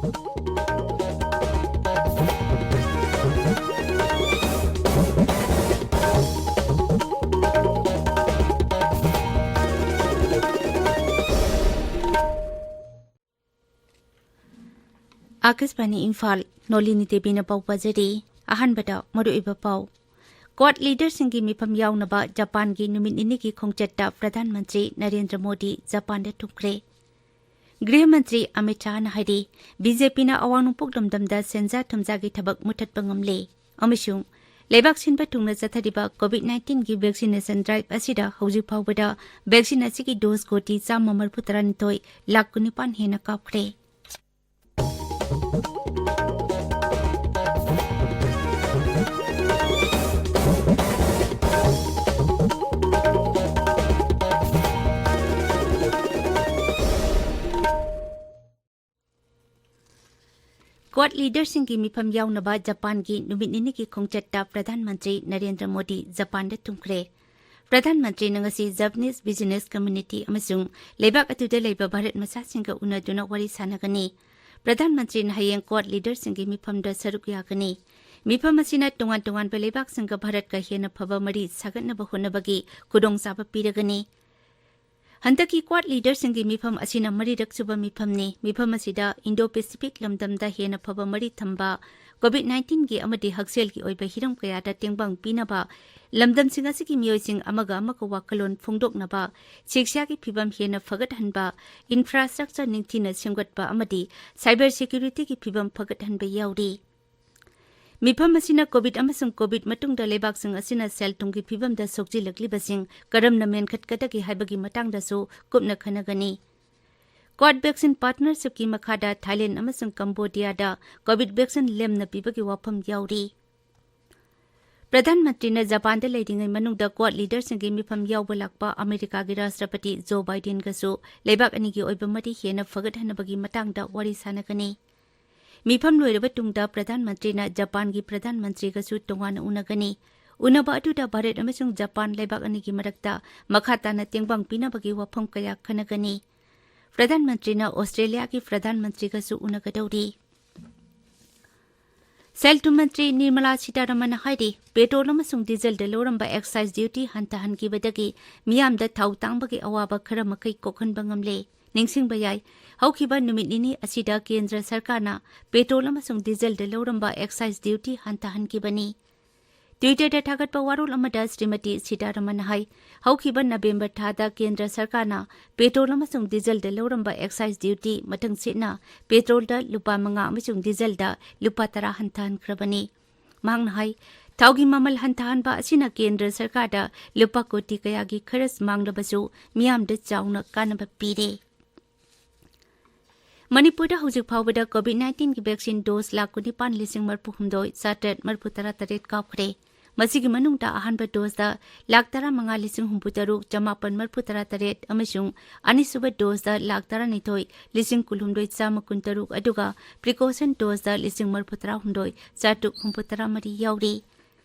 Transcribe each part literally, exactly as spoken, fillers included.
ꯑꯥꯀꯥꯁꯕꯥꯅꯤ ꯏꯝꯐꯥꯜ, ꯅꯣꯂꯤꯅꯤ ꯗꯦꯕꯤꯅ ꯄꯥꯎ ꯄꯥꯖꯔꯤ꯫ ꯑꯍꯥꯟꯕꯗ ꯃꯔꯨꯑꯣꯏꯕ ꯄꯥꯎ꯫ ꯀ꯭ꯋꯥꯗ ꯂꯤꯗꯔꯁꯤꯡꯒꯤ ꯃꯤꯐꯝ ꯌꯥꯎꯅꯕ ꯖꯄꯥꯟꯒꯤ ꯅꯨꯃꯤꯠ ꯅꯤꯅꯤꯒꯤ ꯈꯣꯡꯆꯠꯇ ꯄ꯭ꯔꯙꯥꯟ ꯃꯟꯇ꯭ꯔꯤ ꯅꯔꯦꯟꯗ꯭ꯔ ꯃꯣꯗꯤ ꯖꯄꯥꯟꯗ ꯊꯨꯡꯈ꯭ꯔꯦ꯫ ꯒ꯭ꯔꯤꯍ ꯃꯟꯇ꯭ꯔꯤ ꯑꯃꯤꯠ ꯁꯥꯍꯅ ꯍꯥꯏꯔꯤ, ꯕꯤ ꯖꯦ ꯄꯤꯅ ꯑꯋꯥꯡ ꯅꯣꯡꯄꯣꯛ ꯂꯝꯗꯝꯗ ꯁꯦꯟꯖꯥ ꯊꯨꯝꯖꯥꯒꯤ ꯊꯕꯛ ꯃꯨꯊꯠꯄ ꯉꯝꯂꯦ ꯑꯃꯁꯨꯡ ꯂꯩꯕꯥꯛ ꯁꯤꯟꯕ ꯊꯨꯡꯅ ꯆꯠꯊꯔꯤꯕ ꯀꯣꯚꯤꯗ ꯅꯥꯏꯟꯇꯤꯟꯒꯤ ꯚꯦꯛꯁꯤꯅꯦꯁꯟ ꯗ꯭ꯔꯥꯏꯚ ꯑꯁꯤꯗ ꯍꯧꯖꯤꯛ ꯐꯥꯎꯕꯗ ꯚꯦꯛꯁꯤꯟ ꯑꯁꯤꯒꯤ ꯗꯣꯁ ꯀꯣꯇꯤ ꯆꯥꯝꯃ ꯃꯔꯤꯐꯨ ꯇꯔꯥꯅꯤꯊꯣꯏ ꯂꯥꯈ ꯀꯨꯟꯅꯤꯄꯥꯟ ꯍꯦꯟꯅ ꯀꯥꯞꯈ꯭ꯔꯦ꯫ ꯀ꯭ꯋꯥꯗ ꯂꯤꯗꯔꯁꯤꯡꯒꯤ ꯃꯤꯐꯝ ꯌꯥꯎꯅꯕ ꯖꯄꯥꯟꯒꯤ ꯅꯨꯃꯤꯠ ꯅꯤꯅꯤꯒꯤ ꯈꯣꯡꯆꯠꯇ ꯄ꯭ꯔꯙꯥꯟ ꯃꯟꯇ꯭ꯔꯤ ꯅꯔꯦꯟꯗ꯭ꯔ ꯃꯣꯗꯤ ꯖꯄꯥꯟꯗ ꯊꯨꯡꯈ꯭ꯔꯦ꯫ ꯄ꯭ꯔꯙꯥꯟ ꯃꯟꯇ꯭ꯔꯤꯅ ꯉꯁꯤ ꯖꯄꯥꯅꯤꯁ ꯕꯤꯖꯤꯅꯦꯁ ꯀꯝꯃ꯭ꯌꯨꯅꯤꯇꯤ ꯑꯃꯁꯨꯡ ꯂꯩꯕꯥꯛ ꯑꯗꯨꯗ ꯂꯩꯕ ꯚꯥꯔꯠ ꯃꯆꯥꯁꯤꯡꯒ ꯎꯅꯗꯨꯅ ꯋꯥꯔꯤ ꯁꯥꯟꯅꯒꯅꯤ꯫ ꯄ꯭ꯔꯙꯥꯟ ꯃꯟꯇ꯭ꯔꯤꯅ ꯍꯌꯦꯡ ꯀ꯭ꯋꯥꯗ ꯂꯤꯗꯔꯁꯤꯡꯒꯤ ꯃꯤꯐꯝꯗ ꯁꯔꯨꯛ ꯌꯥꯒꯅꯤ꯫ ꯃꯤꯐꯝ ꯑꯁꯤꯅ ꯇꯣꯉꯥꯟ ꯇꯣꯉꯥꯟꯕ ꯂꯩꯕꯥꯛꯁꯤꯡꯒ ꯚꯥꯔꯠꯀ ꯍꯦꯟꯅ ꯐꯕ ꯃꯔꯤ ꯁꯥꯒꯠꯅꯕ ꯍꯣꯠꯅꯕꯒꯤ ꯈꯨꯗꯣꯡꯆꯥꯕ ꯄꯤꯔꯒꯅꯤ꯫ ꯍꯟꯗꯛꯀꯤ ꯀ꯭ꯋꯥꯗ ꯂꯤꯗꯔꯁꯤꯡꯒꯤ ꯃꯤꯐꯝ ꯑꯁꯤꯅ ꯃꯔꯤꯔꯛ ꯁꯨꯕ ꯃꯤꯐꯝꯅꯤ꯫ ꯃꯤꯐꯝ ꯑꯁꯤꯗ ꯏꯟꯗꯣ ꯄꯦꯁꯤꯐꯤꯛ ꯂꯝꯗꯝꯗ ꯍꯦꯟꯅ ꯐꯕ ꯃꯔꯤ ꯊꯝꯕ, ꯀꯣꯚꯤꯗ ꯅꯥꯏꯟꯇꯤꯟꯒꯤ ꯑꯃꯗꯤ ꯍꯛꯁꯦꯜꯒꯤ ꯑꯣꯏꯕ ꯍꯤꯔꯝ ꯀꯌꯥꯗ ꯇꯦꯡꯕꯥꯡ ꯄꯤꯅꯕ, ꯂꯝꯗꯝꯁꯤꯡ ꯑꯁꯤꯒꯤ ꯃꯤꯑꯣꯏꯁꯤꯡ ꯑꯃꯒ ꯑꯃꯒ ꯋꯥꯈꯜꯂꯣꯟ ꯐꯣꯡꯗꯣꯛꯅꯕ, ꯁꯤꯛꯁꯥꯒꯤ ꯐꯤꯚꯝ ꯍꯦꯟꯅ ꯐꯒꯠꯍꯟꯕ, ꯏꯟꯐ꯭ꯔꯥꯁ꯭ꯇ꯭ꯔꯛꯆꯔ ꯅꯤꯡꯊꯤꯅ ꯁꯦꯝꯒꯠꯄ ꯑꯃꯗꯤ ꯁꯥꯏꯕꯔ ꯁꯦꯀ꯭ꯌꯨꯔꯤꯇꯤꯒꯤ ꯐꯤꯚꯝ ꯐꯒꯠꯍꯟꯕ ꯌꯥꯎꯔꯤ꯫ ꯃꯤꯐꯝ ꯑꯁꯤꯅ ꯀꯣꯚꯤꯗ ꯑꯃꯁꯨꯡ ꯀꯣꯚꯤꯗ ꯃꯇꯨꯡꯗ ꯂꯩꯕꯥꯛꯁꯤꯡ ꯑꯁꯤꯅ ꯁꯦꯜ ꯊꯨꯝꯒꯤ ꯐꯤꯚꯝꯗ ꯁꯣꯛꯆꯤꯜꯂꯛꯂꯤꯕꯁꯤꯡ ꯀꯔꯝꯅ ꯃꯦꯟꯈꯠꯀꯗꯒꯦ ꯍꯥꯏꯕꯒꯤ ꯃꯇꯥꯡꯗꯁꯨ ꯀꯨꯞꯅ ꯈꯟꯅꯒꯅꯤ꯫ ꯀ꯭ꯋꯥꯗ ꯚꯦꯛꯁꯤꯟ ꯄꯥꯔꯠꯅꯔꯁꯤꯞꯀꯤ ꯃꯈꯥꯗ ꯊꯥꯏꯂꯦꯟꯗ ꯑꯃꯁꯨꯡ ꯀꯝꯕꯣꯗꯤꯌꯥꯗ ꯀꯣꯚꯤꯗ ꯚꯦꯛꯁꯤꯟ ꯂꯦꯝꯅ ꯄꯤꯕꯒꯤ ꯋꯥꯐꯝ ꯌꯥꯎꯔꯤ꯫ ꯄ꯭ꯔꯙꯥꯟ ꯃꯟꯇ꯭ꯔꯤꯅ ꯖꯄꯥꯟꯗ ꯂꯩꯔꯤꯉꯩ ꯃꯅꯨꯡꯗ ꯀ꯭ꯋꯥꯗ ꯂꯤꯗꯔꯁꯤꯡꯒꯤ ꯃꯤꯐꯝ ꯌꯥꯎꯕ ꯂꯥꯛꯄ ꯑꯃꯦꯔꯤꯀꯥꯒꯤ ꯔꯥꯁꯇ꯭ꯔꯄꯇꯤ ꯖꯣ ꯕꯥꯏꯗꯦꯟꯒꯁꯨ ꯂꯩꯕꯥꯛ ꯑꯅꯤꯒꯤ ꯑꯣꯏꯕ ꯃꯔꯤ ꯍꯦꯟꯅ ꯐꯒꯠꯍꯟꯅꯕꯒꯤ ꯃꯇꯥꯡꯗ ꯋꯥꯔꯤ ꯁꯥꯟꯅꯒꯅꯤ꯫ ꯃꯤꯐꯝ ꯂꯣꯏꯔꯕ ꯇꯨꯡꯗ ꯄ꯭ꯔꯙꯥꯟ ꯃꯟꯇ꯭ꯔꯤꯅ ꯖꯄꯥꯟꯒꯤ ꯄ꯭ꯔꯙꯥꯟ ꯃꯟꯇ꯭ꯔꯤꯒꯁꯨ ꯇꯣꯉꯥꯟꯅ ꯎꯅꯒꯅꯤ꯫ ꯎꯅꯕ ꯑꯗꯨꯗ ꯚꯥꯔꯠ ꯑꯃꯁꯨꯡ ꯖꯄꯥꯟ ꯂꯩꯕꯥꯛ ꯑꯅꯤꯒꯤ ꯃꯔꯛꯇ ꯃꯈꯥ ꯇꯥꯅ ꯇꯦꯡꯕꯥꯡ ꯄꯤꯅꯕꯒꯤ ꯋꯥꯐꯝ ꯀꯌꯥ ꯈꯟꯅꯒꯅꯤ꯫ ꯄ꯭ꯔꯙꯥꯟ ꯃꯟꯇ꯭ꯔꯤꯅ ꯑꯣꯁꯇ꯭ꯔꯦꯂꯤꯌꯥꯒꯤ ꯄ꯭ꯔꯙꯥꯟ ꯃꯟꯇ꯭ꯔꯤꯒꯁꯨ ꯎꯅꯒꯗꯧꯔꯤ꯫ ꯁꯦꯜ ꯊꯨꯝ ꯃꯟꯇ꯭ꯔꯤ ꯅꯤꯔꯃꯂꯥ ꯁꯤꯇꯥꯔꯥꯃꯟꯅ ꯍꯥꯏꯔꯤ, ꯄꯦꯇ꯭ꯔꯣꯜ ꯑꯃꯁꯨꯡ ꯗꯤꯖꯜꯗ ꯂꯧꯔꯝꯕ ꯑꯦꯛꯁꯥꯏꯖ ꯗ꯭ꯌꯨꯇꯤ ꯍꯟꯊꯍꯟꯈꯤꯕꯗꯒꯤ ꯃꯤꯌꯥꯝꯗ ꯊꯥꯎ ꯇꯥꯡꯕꯒꯤ ꯑꯋꯥꯕ ꯈꯔ ꯃꯈꯩ ꯀꯣꯛꯍꯟꯕ ꯉꯝꯂꯦ꯫ ꯅꯤꯡꯁꯤꯡꯕ ꯌꯥꯏ, ꯍꯧꯈꯤꯕ ꯅꯨꯃꯤꯠ ꯅꯤꯅꯤ ꯑꯁꯤꯗ ꯀꯦꯟꯗ꯭ꯔ ꯁꯔꯀꯥꯔꯅ ꯄꯦꯇ꯭ꯔꯣꯜ ꯑꯃꯁꯨꯡ ꯗꯤꯖꯜꯗ ꯂꯧꯔꯝꯕ ꯑꯦꯛꯁꯥꯏꯖ ꯗ꯭ꯌꯨꯇꯤ ꯍꯟꯊꯍꯟꯈꯤꯕꯅꯤ꯫ ꯇ꯭ꯋꯤꯇꯔꯗ ꯊꯥꯒꯠꯄ ꯋꯥꯔꯣꯜ ꯑꯃꯗ ꯁ꯭ꯔꯤꯃꯇꯤ ꯁꯤꯇꯥꯔꯥꯃꯟꯅ ꯍꯥꯏ, ꯍꯧꯈꯤꯕ ꯅꯕꯦꯝꯕꯔ ꯊꯥꯗ ꯀꯦꯟꯗ꯭ꯔ ꯁꯔꯀꯥꯔꯅ ꯄꯦꯇ꯭ꯔꯣꯜ ꯑꯃꯁꯨꯡ ꯗꯤꯖꯜꯗ ꯂꯧꯔꯝꯕ ꯑꯦꯛꯁꯥꯏꯖ ꯗ꯭ꯌꯨꯇꯤ ꯃꯊꯪꯁꯤꯠꯅ ꯄꯦꯇ꯭ꯔꯣꯜꯗ ꯂꯨꯄꯥ ꯃꯉꯥ ꯑꯃꯁꯨꯡ ꯗꯤꯖꯜꯗ ꯂꯨꯄꯥ ꯇꯔꯥ ꯍꯟꯊꯍꯟꯈ꯭ꯔꯕꯅꯤ꯫ ꯃꯍꯥꯛꯅ ꯍꯥꯏ, ꯊꯥꯎꯒꯤ ꯃꯃꯜ ꯍꯟꯊꯍꯟꯕ ꯑꯁꯤꯅ ꯀꯦꯟꯗ꯭ꯔ ꯁꯔꯀꯥꯔꯗ ꯂꯨꯄꯥ ꯀꯣꯇꯤ ꯀꯌꯥꯒꯤ ꯈꯔꯖ ꯃꯥꯡꯂꯕꯁꯨ ꯃꯤꯌꯥꯝꯗ ꯆꯥꯎꯅ ꯀꯥꯟꯅꯕ ꯄꯤꯔꯦ꯫ ꯃꯅꯤꯄꯨꯔꯗ ꯍꯧꯖꯤꯛ ꯐꯥꯎꯕꯗ ꯀꯣꯚꯤꯗ ꯅꯥꯏꯟꯇꯤꯟꯒꯤ ꯚꯦꯛꯁꯤꯟ ꯗꯣꯁ ꯂꯥꯈ ꯀꯨꯟꯅꯤꯄꯥꯟ ꯂꯤꯁꯤꯡ ꯃꯔꯤꯐꯨ ꯍꯨꯝꯗꯣꯏ ꯆꯥꯇ꯭ꯔꯦꯠ ꯃꯔꯤꯐꯨ ꯇꯔꯥ ꯇꯔꯦꯠ ꯀꯥꯞꯈ꯭ꯔꯦ꯫ ꯃꯁꯤꯒꯤ ꯃꯅꯨꯡꯗ ꯑꯍꯥꯟꯕ ꯗꯣꯁꯇ ꯂꯥꯈ ꯇꯔꯥꯃꯉꯥ ꯂꯤꯁꯤꯡ ꯍꯨꯝꯐꯨ ꯇꯔꯨꯛ ꯆꯃꯥꯄꯟ ꯃꯔꯤꯐꯨ ꯇꯔꯥ ꯇꯔꯦꯠ ꯑꯃꯁꯨꯡ ꯑꯅꯤꯁꯨꯕ ꯗꯣꯁꯇ ꯂꯥꯈ ꯇꯔꯥꯅꯤꯊꯣꯏ ꯂꯤꯁꯤꯡ ꯀꯨꯟꯍꯨꯝꯗꯣꯏ ꯆꯥꯝꯃ ꯀꯨꯟꯇꯔꯨꯛ, ꯑꯗꯨꯒ ꯄ꯭ꯔꯤꯀꯣꯁꯟ ꯗꯣꯁꯇ ꯂꯤꯁꯤꯡ ꯃꯔꯤꯐꯨ ꯇꯔꯥꯍꯨꯝꯗꯣꯏ ꯆꯥꯇ꯭ꯔꯨꯛ ꯍꯨꯝꯐꯨ ꯇꯔꯥ ꯃꯔꯤ ꯌꯥꯎꯔꯤ꯫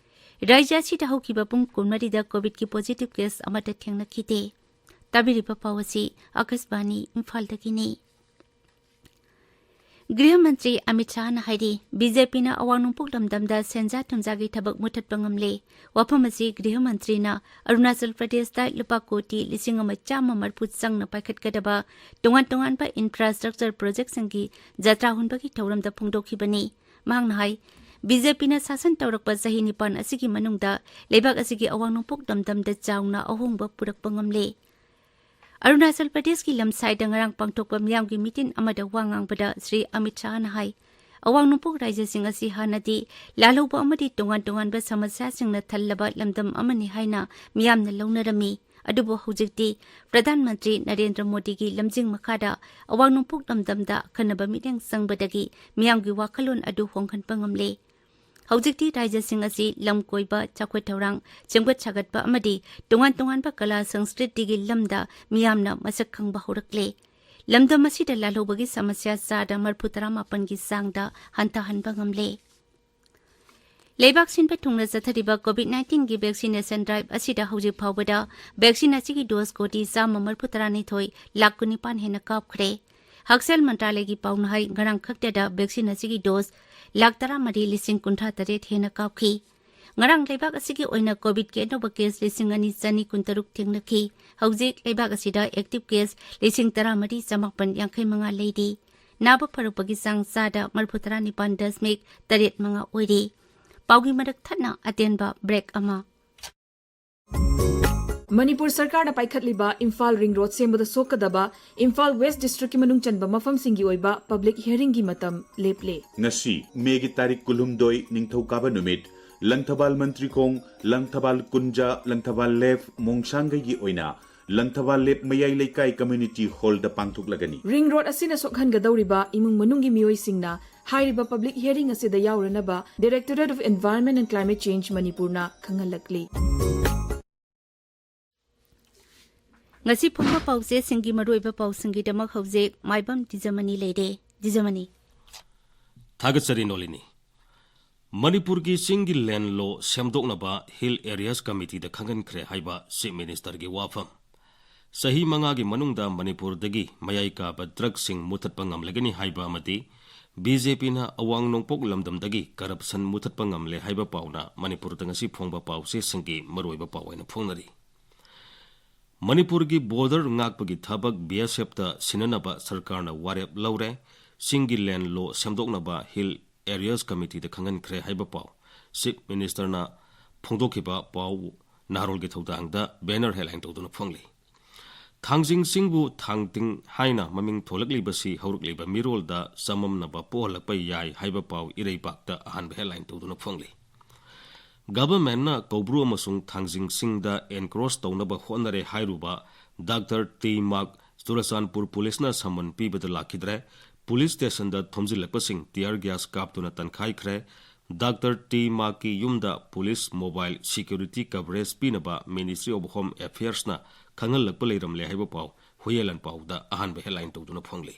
ꯔꯥꯖ꯭ꯌ ꯑꯁꯤꯗ ꯍꯧꯈꯤꯕ ꯄꯨꯡ ꯀꯨꯟꯃꯔꯤꯗ ꯀꯣꯚꯤꯗꯀꯤ ꯄꯣꯖꯤꯇꯤꯚ ꯀꯦꯁ ꯑꯃꯠꯇ ꯊꯦꯡꯅꯈꯤꯗꯦ꯫ ꯇꯥꯕꯤꯔꯤꯕ ꯄꯥꯎ ꯑꯁꯤ ꯑꯥꯀꯥꯁꯕꯥꯅꯤ ꯏꯝꯐꯥꯜꯗꯒꯤꯅꯤ꯫ ꯒ꯭ꯔꯤꯍ ꯃꯟꯇ꯭ꯔꯤ ꯑꯃꯤꯠ ꯁꯥꯍꯅ ꯍꯥꯏꯔꯤ, ꯕꯤ ꯖꯦ ꯄꯤꯅ ꯑꯋꯥꯡ ꯅꯣꯡꯄꯣꯛ ꯂꯝꯗꯝꯗ ꯁꯦꯟꯖꯥ ꯊꯨꯝꯖꯥꯒꯤ ꯊꯕꯛ ꯃꯨꯊꯠꯄ ꯉꯝꯂꯦ꯫ ꯋꯥꯐꯝ ꯑꯁꯤ ꯒ꯭ꯔꯤꯍ ꯃꯟꯇ꯭ꯔꯤꯅ ꯑꯔꯨꯅꯥꯆꯜ ꯄ꯭ꯔꯗꯦꯁꯇ ꯂꯨꯄꯥ ꯀꯣꯇꯤ ꯂꯤꯁꯤꯡ ꯑꯃ ꯆꯥꯝꯃ ꯃꯔꯤꯐꯨ ꯆꯪꯅ ꯄꯥꯏꯈꯠꯀꯗꯕ ꯇꯣꯉꯥꯟ ꯇꯣꯉꯥꯟꯕ ꯏꯟꯐ꯭ꯔꯥꯁ꯭ꯇ꯭ꯔꯛꯆꯔ ꯄ꯭ꯔꯣꯖꯦꯛꯁꯤꯡꯒꯤ ꯖꯇ꯭ꯔꯥ ꯍꯨꯟꯕꯒꯤ ꯊꯧꯔꯝꯗ ꯐꯣꯡꯗꯣꯛꯈꯤꯕꯅꯤ꯫ ꯃꯍꯥꯛꯅ ꯍꯥꯏ, ꯕꯤ ꯖꯦ ꯄꯤꯅ ꯁꯥꯁꯟ ꯇꯧꯔꯛꯄ ꯆꯍꯤ ꯅꯤꯄꯥꯟ ꯑꯁꯤꯒꯤ ꯃꯅꯨꯡꯗ ꯂꯩꯕꯥꯛ ꯑꯁꯤꯒꯤ ꯑꯋꯥꯡ ꯅꯣꯡꯄꯣꯛ ꯂꯝꯗꯝꯗ ꯆꯥꯎꯅ ꯑꯍꯣꯡꯕ ꯄꯨꯔꯛꯄ ꯉꯝꯂꯦ꯫ ꯑꯔꯨꯅꯥꯆꯜ ꯄ꯭ꯔꯗꯦꯁꯀꯤ ꯂꯝꯁꯥꯏꯗ ꯉꯔꯥꯡ ꯄꯥꯡꯊꯣꯛꯄ ꯃꯤꯌꯥꯝꯒꯤ ꯃꯤꯇꯤꯟ ꯑꯃꯗ ꯋꯥ ꯉꯥꯡꯕꯗ ꯁ꯭ꯔꯤ ꯑꯃꯤꯠ ꯁꯥꯍꯅ ꯍꯥꯏ, ꯑꯋꯥꯡ ꯅꯣꯡꯄꯣꯛ ꯔꯥꯖ꯭ꯌꯁꯤꯡ ꯑꯁꯤ ꯍꯥꯟꯅꯗꯤ ꯂꯥꯜꯍꯧꯕ ꯑꯃꯗꯤ ꯇꯣꯉꯥꯟ ꯇꯣꯉꯥꯟꯕ ꯁꯃꯁ꯭ꯌꯥꯁꯤꯡꯅ ꯊꯜꯂꯕ ꯂꯝꯗꯝ ꯑꯃꯅꯤ ꯍꯥꯏꯅ ꯃꯤꯌꯥꯝꯅ ꯂꯧꯅꯔꯝꯃꯤ꯫ ꯑꯗꯨꯕꯨ ꯍꯧꯖꯤꯛꯇꯤ ꯄ꯭ꯔꯙꯥꯟ ꯃꯟꯇ꯭ꯔꯤ ꯅꯔꯦꯟꯗ꯭ꯔ ꯃꯣꯗꯤꯒꯤ ꯂꯝꯖꯤꯡ ꯃꯈꯥꯗ ꯑꯋꯥꯡ ꯅꯣꯡꯄꯣꯛ ꯂꯝꯗꯝꯗ ꯑꯈꯟꯅꯕ ꯃꯤꯠꯌꯦꯡ ꯆꯪꯕꯗꯒꯤ ꯃꯤꯌꯥꯝꯒꯤ ꯋꯥꯈꯜꯂꯣꯟ ꯑꯗꯨ ꯍꯣꯡꯍꯟꯕ ꯉꯝꯂꯦ꯫ ꯍꯧꯖꯤꯛꯇꯤ ꯔꯥꯖ꯭ꯌꯁꯤꯡ ꯑꯁꯤ ꯂꯝ ꯀꯣꯏꯕ, ꯆꯥꯎꯈꯠ ꯊꯧꯔꯥꯡ, ꯁꯦꯝꯒꯠ ꯁꯥꯒꯠꯄ ꯑꯃꯗꯤ ꯇꯣꯉꯥꯟ ꯇꯣꯉꯥꯟꯕ ꯀꯂꯥ ꯁꯪꯁꯀ꯭ꯔꯤꯇꯤꯒꯤ ꯂꯝꯗ ꯃꯤꯌꯥꯝꯅ ꯃꯁꯛ ꯈꯪꯕ ꯍꯧꯔꯛꯂꯦ꯫ ꯂꯝꯗꯝ ꯑꯁꯤꯗ ꯂꯥꯜꯍꯧꯕꯒꯤ ꯁꯃꯁ꯭ꯌꯥ ꯆꯥꯗ ꯃꯔꯤꯐꯨ ꯇꯔꯥꯃꯥꯄꯟꯒꯤ ꯆꯥꯡꯗ ꯍꯟꯊꯍꯟꯕ ꯉꯝꯂꯦ꯫ ꯂꯩꯕꯥꯛ ꯁꯤꯟꯕ ꯊꯨꯡꯅ ꯆꯠꯊꯔꯤꯕ COVID nineteenꯒꯤ vaccination drive ꯑꯁꯤꯗ ꯍꯧꯖꯤꯛ ꯐꯥꯎꯕꯗ vaccine ꯑꯁꯤꯒꯤ dose ꯀꯣꯇꯤ ꯆꯥꯝꯃ ꯃꯔꯤꯐꯨ ꯇꯔꯥꯅꯤꯊꯣꯏ ꯂꯥꯈ ꯀꯨꯟꯅꯤꯄꯥꯟ ꯍꯦꯟꯅ ꯀꯥꯞꯈ꯭ꯔꯦ꯫ ꯍꯛꯁꯦꯜ ꯃꯟꯇ꯭ꯔꯥꯂꯌꯒꯤ ꯄꯥꯎꯅ ꯍꯥꯏ, ꯉꯔꯥꯡ ꯈꯛꯇꯗ vaccine ꯑꯁꯤꯒꯤ dose ꯂꯥꯈ ꯇꯔꯥꯃꯔꯤ ꯂꯤꯁꯤꯡ ꯀꯨꯟꯊ꯭ꯔꯥ ꯇꯔꯦꯠ ꯍꯦꯟꯅ ꯀꯥꯞꯈꯤ꯫ ꯉꯔꯥꯡ ꯂꯩꯕꯥꯛ ꯑꯁꯤꯒꯤ ꯑꯣꯏꯅ COVIDꯀꯤ ꯑꯅꯧꯕ case ꯂꯤꯁꯤꯡ ꯑꯅꯤ ꯆꯅꯤ ꯀꯨꯟꯇꯔꯨꯛ ꯊꯦꯡꯅꯈꯤ꯫ ꯍꯧꯖꯤꯛ ꯂꯩꯕꯥꯛ ꯑꯁꯤꯗ active case ꯂꯤꯁꯤꯡ ꯇꯔꯥꯃꯔꯤ ꯆꯥꯃꯥꯄꯟ ꯌꯥꯡꯈꯩ ꯃꯉꯥ ꯂꯩꯔꯤ꯫ ꯅꯥꯕ ꯐꯔꯛꯄꯒꯤ ꯆꯥꯡ ꯆꯥꯗ ꯃꯔꯤꯐꯨ ꯇꯔꯥ ꯅꯤꯄꯥꯟ ꯗꯁꯃꯤꯛ ꯇꯔꯦꯠ ꯃꯉꯥ ꯑꯣꯏꯔꯤ꯫ ꯄꯥꯎꯒꯤ ꯃꯔꯛ ꯊꯠꯅ ꯑꯇꯦꯟꯕ break ꯑꯃ꯫ ꯃꯅꯤꯄꯨꯔ ꯁꯔꯀꯥꯔꯅ ꯄꯥꯏꯈꯠꯂꯤꯕ ꯏꯝꯐꯥꯜ ꯔꯤꯡ ꯔꯣꯗ ꯁꯦꯝꯕꯗ ꯁꯣꯛꯀꯗꯕ ꯏꯝꯐꯥꯜ ꯋꯦꯁ ꯗꯤꯁꯇ꯭ꯔꯤꯛꯀꯤ ꯃꯅꯨꯡ ꯆꯟꯕ ꯃꯐꯝꯁꯤꯡꯒꯤ ꯑꯣꯏꯕ ꯄꯕ꯭ꯂꯤꯛ ꯍꯤꯌꯔꯤꯡꯒꯤ ꯃꯇꯝ ꯂꯦꯞꯂꯦ꯫ ꯉꯁꯤ ꯃꯦꯒꯤ ꯇꯥꯔꯤꯛ ꯀꯨꯟꯍꯨꯝꯗꯣꯏ, ꯅꯤꯡꯊꯧꯀꯥꯕ ꯅꯨꯃꯤꯠ, ꯂꯪꯊꯕꯥꯜ ꯃꯟꯇ꯭ꯔꯤꯈꯣꯡ, ꯂꯪꯊꯕꯥꯜ ꯀꯨꯟꯖꯥ, ꯂꯪꯊꯕꯥꯜ ꯂꯦꯐ, ꯃꯣꯡꯁꯥꯡꯒꯩꯒꯤ ꯑꯣꯏꯅ ꯂꯪꯊꯕꯥꯜ ꯂꯦꯐ ꯃꯌꯥꯏ ꯂꯩꯀꯥꯏ ꯀꯝꯃ꯭ꯌꯨꯅꯤꯇꯤ ꯍꯣꯜꯗ ꯄꯥꯡꯊꯣꯛꯂꯒꯅꯤ꯫ ꯔꯤꯡ ꯔꯣꯗ ꯑꯁꯤꯅ ꯁꯣꯛꯍꯟꯒꯗꯧꯔꯤꯕ ꯏꯃꯨꯡ ꯃꯅꯨꯡꯒꯤ ꯃꯤꯑꯣꯏꯁꯤꯡꯅ ꯍꯥꯏꯔꯤꯕ ꯄꯕ꯭ꯂꯤꯛ ꯍꯤꯌꯔꯤꯡ ꯑꯁꯤꯗ ꯌꯥꯎꯔꯅꯕ Directorate of Environment and Climate Change ꯃꯅꯤꯄꯨꯔꯅ ꯈꯪꯍꯜꯂꯛꯂꯤ꯫ ꯉꯁꯤ ꯐꯣꯡꯕ ꯄꯥꯎꯆꯦꯁꯤꯡꯒꯤ ꯃꯔꯨꯑꯣꯏꯕ ꯄꯥꯎꯁꯤꯡꯒꯤꯗꯃꯛ ꯍꯧꯖꯤꯛ ꯃꯥꯏꯕꯝ ꯗꯤꯖꯃꯅꯤ ꯂꯩꯔꯦ꯫ ꯗꯤꯖꯃꯅꯤ꯫ ꯊꯥꯒꯠꯆꯔꯤ ꯅꯣꯂꯤꯅꯤ꯫ ꯃꯅꯤꯄꯨꯔꯒꯤ ꯆꯤꯡꯒꯤ land law ꯁꯦꯝꯗꯣꯛꯅꯕ Hill Areas Committeeꯗ ꯈꯪꯍꯟꯈ꯭ꯔꯦ ꯍꯥꯏꯕ Chief Ministerꯒꯤ ꯋꯥꯐꯝ꯫ ꯆꯍꯤ ꯃꯉꯥꯒꯤ ꯃꯅꯨꯡꯗ ꯃꯅꯤꯄꯨꯔꯗꯒꯤ ꯃꯌꯥꯏ ꯀꯥꯕ drugꯁꯤꯡ ꯃꯨꯊꯠꯄ ꯉꯝꯂꯒꯅꯤ ꯍꯥꯏꯕ ꯑꯃꯗꯤ BJPꯅ ꯑꯋꯥꯡ ꯅꯣꯡꯄꯣꯛ ꯂꯝꯗꯝꯗꯒꯤ corruption ꯃꯨꯊꯠꯄ ꯉꯝꯂꯦ ꯍꯥꯏꯕ ꯄꯥꯎꯅ ꯃꯅꯤꯄꯨꯔꯗ ꯉꯁꯤ ꯐꯣꯡꯕ ꯄꯥꯎꯆꯦꯁꯤꯡꯒꯤ ꯃꯔꯨꯑꯣꯏꯕ ꯄꯥꯎ ꯑꯣꯏꯅ ꯐꯣꯡꯅꯔꯤ꯫ ꯃꯅꯤꯄꯨꯔꯒꯤ border ꯉꯥꯛꯄꯒꯤ ꯊꯕꯛ BSFꯇ ꯁꯤꯟꯅꯅꯕ ꯁꯔꯀꯥꯔꯅ ꯋꯥꯔꯦꯞ ꯂꯧꯔꯦ꯫ ꯆꯤꯡꯒꯤ land law ꯁꯦꯝꯗꯣꯛꯅꯕ Hill Areas Committeeꯗ ꯈꯪꯍꯟꯈ꯭ꯔꯦ ꯍꯥꯏꯕ ꯄꯥꯎ꯫ Chief Ministerꯅ ꯐꯣꯡꯗꯣꯛꯈꯤꯕ ꯄꯥꯎ ꯅꯍꯥꯔꯣꯜꯒꯤ ꯊꯧꯗꯥꯡꯗ banner headline ꯇꯧꯗꯨꯅ ꯐꯣꯡꯂꯤ꯫ ꯊꯥꯡꯖꯤꯡ ꯆꯤꯡꯕꯨ ꯊꯥꯡꯇꯤꯡ ꯍꯥꯏꯅ ꯃꯃꯤꯡ ꯊꯣꯜꯂꯛꯂꯤꯕꯁꯤ ꯍꯧꯔꯛꯂꯤꯕ ꯃꯤꯔꯣꯜꯗ ꯆꯃꯝꯅꯕ ꯄꯣꯛꯍꯜꯂꯛꯄ ꯌꯥꯏ ꯍꯥꯏꯕ ꯄꯥꯎ ꯏꯔꯩꯕꯥꯛꯇ ꯑꯍꯥꯟꯕ headline ꯇꯧꯗꯨꯅ ꯐꯣꯡꯂꯤ꯫ Governmentꯅ ꯀꯧꯕ꯭ꯔꯨ ꯑꯃꯁꯨꯡ ꯊꯥꯡꯖꯤꯡ ꯆꯤꯡꯗ encroach ꯇꯧꯅꯕ ꯍꯣꯠꯅꯔꯦ ꯍꯥꯏꯔꯨꯕ Doctor T Mark ꯆꯨꯔꯆꯥꯟꯄꯨꯔ ꯄꯨꯂꯤꯁꯅ summon ꯄꯤꯕꯗ ꯂꯥꯛꯈꯤꯗ꯭ꯔꯦ꯫ ꯄꯨꯂꯤꯁ stationꯗ ꯊꯣꯝꯖꯤꯜꯂꯛꯄꯁꯤꯡ tear gas ꯀꯥꯞꯇꯨꯅ ꯇꯟꯈꯥꯏꯈ꯭ꯔꯦ꯫ Doctor T Markꯀꯤ ꯌꯨꯝꯗ ꯄꯨꯂꯤꯁ mobile security coverage ꯄꯤꯅꯕ Ministry of Home Affairsꯅ ꯈꯪꯍꯜꯂꯛꯄ ꯂꯩꯔꯝꯂꯦ ꯍꯥꯏꯕ ꯄꯥꯎ ꯍꯨꯌꯦꯂꯟ ꯄꯥꯎꯗ ꯑꯍꯥꯟꯕ headline ꯇꯧꯗꯨꯅ ꯐꯣꯡꯂꯤ꯫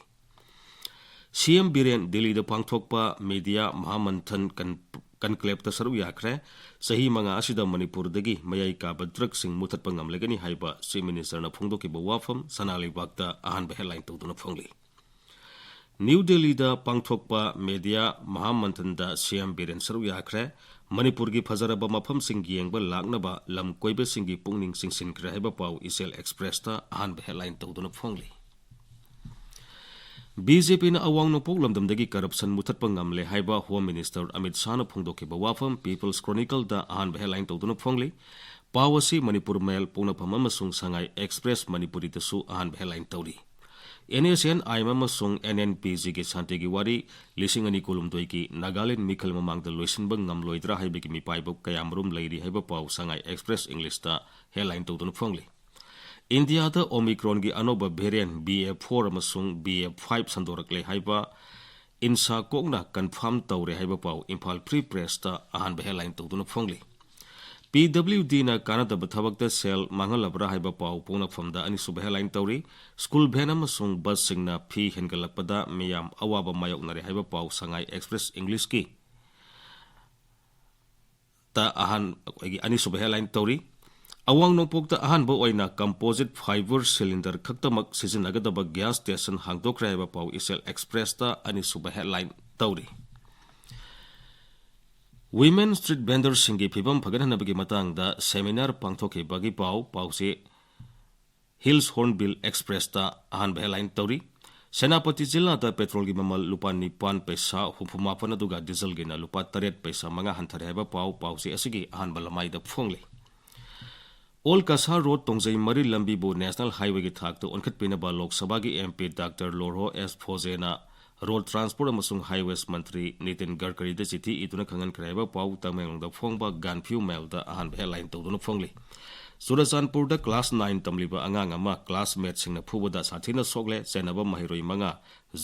CM ꯕꯤꯔꯦꯟ ꯗꯤꯜꯂꯤꯗ ꯄꯥꯡꯊꯣꯛꯄ media ꯃꯍꯥꯃꯟꯊꯟ ꯀꯟ-, ꯀꯟꯀ꯭ꯂꯦꯞꯇ ꯁꯔꯨꯛ ꯌꯥꯈ꯭ꯔꯦ꯫ ꯆꯍꯤ ꯃꯉꯥ ꯑꯁꯤꯗ ꯃꯅꯤꯄꯨꯔꯗꯒꯤ ꯃꯌꯥꯏ ꯀꯥꯕ ꯗ꯭ꯔꯒꯁꯤꯡ ꯃꯨꯊꯠꯄ ꯉꯝꯂꯒꯅꯤ ꯍꯥꯏꯕ ꯆꯤꯐ ꯃꯤꯅꯤꯁꯇꯔꯅ ꯐꯣꯡꯗꯣꯛꯈꯤꯕ ꯋꯥꯐꯝ ꯁꯅꯥ ꯂꯩꯕꯥꯛꯇ ꯑꯍꯥꯟꯕ ꯍꯦꯗꯂꯥꯏꯟ ꯇꯧꯗꯨꯅ ꯐꯣꯡꯂꯤ꯫ ꯅ꯭ꯌꯨ ꯗꯦꯜꯂꯤꯗ ꯄꯥꯡꯊꯣꯛꯄ ꯃꯦꯗꯤꯌꯥ ꯃꯍꯥꯃꯟꯊꯟꯗ ꯁꯤ ꯑꯦꯝ ꯕꯤꯔꯦꯟ ꯁꯔꯨꯛ ꯌꯥꯈ꯭ꯔꯦ꯫ ꯃꯅꯤꯄꯨꯔꯒꯤ ꯐꯖꯔꯕ ꯃꯐꯝꯁꯤꯡ ꯌꯦꯡꯕ ꯂꯥꯛꯅꯕ ꯂꯝ ꯀꯣꯏꯕꯁꯤꯡꯒꯤ ꯄꯨꯛꯅꯤꯡ ꯆꯤꯡꯁꯤꯟꯈ꯭ꯔꯦ ꯍꯥꯏꯕ ꯄꯥꯎ ꯏꯆꯦꯜ ꯑꯦꯛꯁꯄ꯭ꯔꯦꯁꯇ ꯑꯍꯥꯟꯕ ꯍꯦꯗꯂꯥꯏꯟ ꯇꯧꯗꯨꯅ ꯐꯣꯡꯂꯤ꯫ ꯕꯤ ꯖꯦ ꯄꯤꯅ ꯑꯋꯥꯡ ꯅꯣꯡꯄꯣꯛ ꯂꯝꯗꯝꯗꯒꯤ ꯀꯔꯞꯁꯟ ꯃꯨꯊꯠꯄ ꯉꯝꯂꯦ ꯍꯥꯏꯕ ꯍꯣꯝ ꯃꯤꯅꯤꯁꯇꯔ ꯑꯃꯤꯠ ꯁꯥꯍꯅ ꯐꯣꯡꯗꯣꯛꯈꯤꯕ ꯋꯥꯐꯝ ꯄꯤꯄꯜꯁ ꯀ꯭ꯔꯣꯅꯤꯀꯜꯗ ꯑꯍꯥꯟꯕ ꯍꯦꯗꯂꯥꯏꯟ ꯇꯧꯗꯨꯅ ꯐꯣꯡꯂꯤ꯫ ꯄꯥꯎ ꯑꯁꯤ ꯃꯅꯤꯄꯨꯔ ꯃꯦꯜ, ꯄꯣꯛꯅꯐꯝ ꯑꯃꯁꯨꯡ ꯁꯉꯥꯏ ꯑꯦꯛꯁꯄ꯭ꯔꯦꯁ ꯃꯅꯤꯄꯨꯔꯤꯗꯁꯨ ꯑꯍꯥꯟꯕ ꯍꯦꯗꯂꯥꯏꯟ ꯇꯧꯔꯤ꯫ N S N I M ꯑꯃꯁꯨꯡ ꯑꯦꯟ ꯑꯦꯟ ꯄꯤ ꯖꯤꯒꯤ ꯁꯥꯟꯇꯤꯒꯤ ꯋꯥꯔꯤ ꯂꯤꯁꯤꯡ ꯑꯅꯤ ꯀꯨꯟꯍꯨꯝꯗꯣꯏꯒꯤ ꯅꯥꯒꯥꯂꯦꯟ ꯃꯤꯈꯜ ꯃꯃꯥꯡꯗ ꯂꯣꯏꯁꯤꯟꯕ ꯉꯝꯂꯣꯏꯗ꯭ꯔꯥ ꯍꯥꯏꯕꯒꯤ ꯃꯤꯄꯥꯏꯕ ꯀꯌꯥꯃꯔꯨꯝ ꯂꯩꯔꯤ ꯍꯥꯏꯕ ꯄꯥꯎ ꯁꯉꯥꯏ ꯑꯦꯛꯁꯄ꯭ꯔꯦꯁ ꯏꯪꯂꯤꯁꯇ ꯍꯦꯗꯂꯥꯏꯟ ꯇꯧꯗꯨꯅ ꯐꯣꯡꯂꯤ꯫ ꯏꯟꯗꯤꯌꯥꯗ ꯑꯣꯃꯤꯀ꯭ꯔꯣꯟꯒꯤ ꯑꯅꯧꯕ ꯚꯦꯔꯤꯌꯦꯟ ꯕꯤ ꯑꯦ ꯐꯣꯔ ꯑꯃꯁꯨꯡ ꯕꯤ ꯑꯦ ꯐꯥꯏꯚ ꯁꯟꯗꯣꯔꯛꯂꯦ ꯍꯥꯏꯕ ꯏꯟꯁꯥ ꯀꯣꯛꯅ ꯀꯟꯐꯥꯔꯝ ꯇꯧꯔꯦ ꯍꯥꯏꯕ ꯄꯥꯎ ꯏꯝꯐꯥꯜ ꯐ꯭ꯔꯤ ꯄ꯭ꯔꯦꯁꯇ ꯑꯍꯥꯟꯕ ꯍꯦꯗꯂꯥꯏꯟ ꯇꯧꯗꯨꯅ ꯐꯣꯡꯂꯤ꯫ ꯄꯤ ꯗꯕ꯭ꯂꯤꯎ ꯗꯤꯅ ꯀꯥꯟꯅꯗꯕ ꯊꯕꯛꯇ ꯁꯦꯜ ꯃꯥꯡꯍꯜꯂꯕ꯭ꯔꯥ ꯍꯥꯏꯕ ꯄꯥꯎ ꯄꯣꯛꯅꯐꯝꯗ ꯑꯅꯤꯁꯨꯕ ꯍꯦꯗꯂꯥꯏꯟ ꯇꯧꯔꯤ꯫ ꯁ꯭ꯀꯨꯜ ꯚꯦꯟ ꯑꯃꯁꯨꯡ ꯕꯁꯁꯤꯡꯅ ꯐꯤ ꯍꯦꯟꯒꯠꯂꯛꯄꯗ ꯃꯤꯌꯥꯝ ꯑꯋꯥꯕ ꯃꯥꯌꯣꯛꯅꯔꯦ ꯍꯥꯏꯕ ꯄꯥꯎ ꯁꯉꯥꯏ ꯑꯦꯛꯁꯄ꯭ꯔꯦꯁ ꯏꯪꯂꯤꯁꯀꯤ ꯇ ꯑꯍꯥꯟ-, ꯑꯩꯈꯣꯏꯒꯤ ꯑꯅꯤꯁꯨꯕ ꯍꯦꯗꯂꯥꯏꯟ ꯇꯧꯔꯤ꯫ ꯑꯋꯥꯡ ꯅꯣꯡꯄꯣꯛꯇ ꯑꯍꯥꯟꯕ ꯑꯣꯏꯅ ꯀꯝꯄꯣꯖꯤꯠ ꯐꯥꯏꯕꯔ ꯁꯤꯂꯤꯟꯗꯔ ꯈꯛꯇꯃꯛ ꯁꯤꯖꯤꯟꯅꯒꯗꯕ ꯒ꯭ꯌꯥꯁ ꯁ꯭ꯇꯦꯁꯟ ꯍꯥꯡꯗꯣꯛꯈ꯭ꯔꯦ ꯍꯥꯏꯕ ꯄꯥꯎ ꯏꯆꯦꯜ ꯑꯦꯛꯁꯄ꯭ꯔꯦꯁꯇ ꯑꯅꯤꯁꯨꯕ ꯍꯦꯗꯂꯥꯏꯟ ꯇꯧꯔꯤ꯫ ꯋꯤꯃꯦꯟ ꯁ꯭ꯇ꯭ꯔꯤꯠ ꯚꯦꯟꯗꯔꯁꯤꯡꯒꯤ ꯐꯤꯕꯝ ꯐꯒꯠꯍꯟꯅꯕꯒꯤ ꯃꯇꯥꯡꯗ ꯁꯦꯃꯤꯅꯥꯔ ꯄꯥꯡꯊꯣꯛꯈꯤꯕꯒꯤ ꯄꯥꯎ, ꯄꯥꯎꯆꯦ ꯍꯤꯜꯁ ꯍꯣꯔꯟꯕꯤꯜ ꯑꯦꯛꯁꯄ꯭ꯔꯦꯁꯇ ꯑꯍꯥꯟꯕ ꯍꯦꯗꯂꯥꯏꯟ ꯇꯧꯔꯤ꯫ ꯁꯦꯅꯥꯄꯇꯤ ꯖꯤꯂꯥꯗ ꯄꯦꯇ꯭ꯔꯣꯜꯒꯤ ꯃꯃꯜ ꯂꯨꯄꯥ ꯅꯤꯄꯥꯟ ꯄꯩꯁꯥ ꯍꯨꯝꯐꯨ ꯃꯥꯄꯟ ꯑꯗꯨꯒ ꯗꯤꯖꯜꯒꯤꯅ ꯂꯨꯄꯥ ꯇꯔꯦꯠ ꯄꯩꯁꯥ ꯃꯉꯥ ꯍꯟꯊꯔꯦ ꯍꯥꯏꯕ ꯄꯥꯎ, ꯄꯥꯎꯆꯦ ꯑꯁꯤꯒꯤ ꯑꯍꯥꯟꯕ ꯂꯃꯥꯏꯗ ꯐꯣꯡꯂꯤ꯫ ꯑꯣꯜ ꯀꯁꯥꯔ ꯔꯣꯗ ꯇꯣꯡꯖꯩ ꯃꯔꯤꯜ ꯂꯝꯕꯤꯕꯨ ꯅꯦꯁꯅꯦꯜ ꯍꯥꯏꯋꯦꯒꯤ ꯊꯥꯛꯇ ꯑꯣꯟꯈꯠꯄꯤꯅꯕ ꯂꯣꯛ ꯁꯚꯥꯒꯤ ꯑꯦꯝ ꯄꯤ ꯗꯥꯛꯇꯔ ꯂꯣꯔꯍꯣ ꯑꯦꯁ ꯐꯣꯖꯦꯅ ꯔꯣꯗ ꯇ꯭ꯔꯥꯟꯁꯄꯣꯔꯠ ꯑꯃꯁꯨꯡ ꯍꯥꯏꯋꯦꯁ ꯃꯟꯇ꯭ꯔꯤ ꯅꯤꯇꯤꯟ ꯒꯗꯀꯔꯤꯗ ꯆꯤꯊꯤ ꯏꯗꯨꯅ ꯈꯪꯍꯟꯈ꯭ꯔꯦ ꯍꯥꯏꯕ ꯄꯥꯎ ꯇꯃꯦꯡꯂꯣꯡꯗ ꯐꯣꯡꯕ ꯒꯥꯟꯐꯤꯌꯨ ꯃꯦꯜꯗ ꯑꯍꯥꯟꯕ ꯍꯦꯗꯂꯥꯏꯟ ꯇꯧꯗꯨꯅ ꯐꯣꯡꯂꯤ꯫ ꯆꯨꯔꯆꯥꯟꯄꯨꯔꯗ ꯀ꯭ꯂꯥꯁ ꯅꯥꯏꯟ ꯇꯝꯂꯤꯕ ꯑꯉꯥꯡ ꯑꯃ ꯀ꯭ꯂꯥꯁꯃꯦꯠꯁꯤꯡꯅ ꯐꯨꯕꯗ ꯁꯥꯊꯤꯅ ꯁꯣꯛꯂꯦ, ꯆꯦꯟꯅꯕ ꯃꯍꯩꯔꯣꯏ ꯃꯉꯥ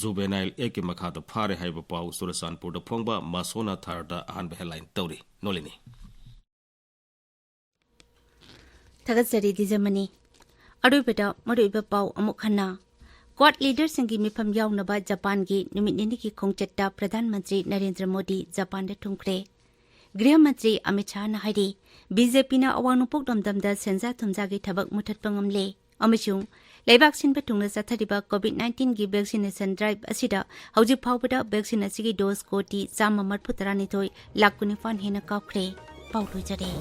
ꯖꯨꯕꯦꯅꯥꯏꯜ ꯑꯦꯛꯀꯤ ꯃꯈꯥꯗ ꯐꯥꯔꯦ ꯍꯥꯏꯕ ꯄꯥꯎ ꯆꯨꯔꯆꯥꯟꯄꯨꯔꯗ ꯐꯣꯡꯕ ꯃꯥꯁꯣꯅꯥ ꯊꯥꯔꯗ ꯑꯍꯥꯟꯕ ꯍꯦꯗꯂꯥꯏꯟ ꯇꯧꯔꯤ꯫ ꯅꯣꯂꯤꯅꯤ꯫ ꯊꯥꯒꯠꯆꯔꯤ ꯗꯤꯖꯃꯅꯤ꯫ ꯑꯔꯣꯏꯕꯗ ꯃꯔꯨꯑꯣꯏꯕ ꯄꯥꯎ ꯑꯃꯨꯛ ꯍꯟꯅ꯫ ꯀ꯭ꯋꯥꯗ ꯂꯤꯗꯔꯁꯤꯡꯒꯤ ꯃꯤꯐꯝ ꯌꯥꯎꯅꯕ ꯖꯄꯥꯟꯒꯤ ꯅꯨꯃꯤꯠ ꯅꯤꯅꯤꯒꯤ ꯈꯣꯡꯆꯠꯇ ꯄ꯭ꯔꯙꯥꯟ ꯃꯟꯇ꯭ꯔꯤ ꯅꯔꯦꯟꯗ꯭ꯔ ꯃꯣꯗꯤ ꯖꯄꯥꯟꯗ ꯊꯨꯡꯈ꯭ꯔꯦ꯫ ꯒ꯭ꯔꯤꯍ ꯃꯟꯇ꯭ꯔꯤ ꯑꯃꯤꯠ ꯁꯥꯍꯅ ꯍꯥꯏꯔꯤ, ꯕꯤ ꯖꯦ ꯄꯤꯅ ꯑꯋꯥꯡ ꯅꯣꯡꯄꯣꯛ ꯂꯝꯗꯝꯗ ꯁꯦꯟꯖꯥ ꯊꯨꯝꯖꯥꯒꯤ ꯊꯕꯛ ꯃꯨꯊꯠꯄ ꯉꯝꯂꯦ ꯑꯃꯁꯨꯡ ꯂꯩꯕꯥꯛ ꯁꯤꯟꯕ ꯊꯨꯡꯅ ꯆꯠꯊꯔꯤꯕ ꯀꯣꯚꯤꯗ ꯅꯥꯏꯟꯇꯤꯟꯒꯤ ꯚꯦꯛꯁꯤꯅꯦꯁꯟ ꯗ꯭ꯔꯥꯏꯚ ꯑꯁꯤꯗ ꯍꯧꯖꯤꯛ ꯐꯥꯎꯕꯗ ꯚꯦꯛꯁꯤꯟ ꯑꯁꯤꯒꯤ ꯗꯣꯁ ꯀꯣꯇꯤ ꯆꯥꯝꯃ ꯃꯔꯤꯐꯨ ꯇꯔꯥꯅꯤꯊꯣꯏ ꯂꯥꯈ ꯀꯨꯟꯅꯤꯄꯥꯟ ꯍꯦꯟꯅ ꯀꯥꯞꯈ꯭ꯔꯦ꯫ ꯄꯥꯎ ꯂꯣꯏꯖꯔꯦ꯫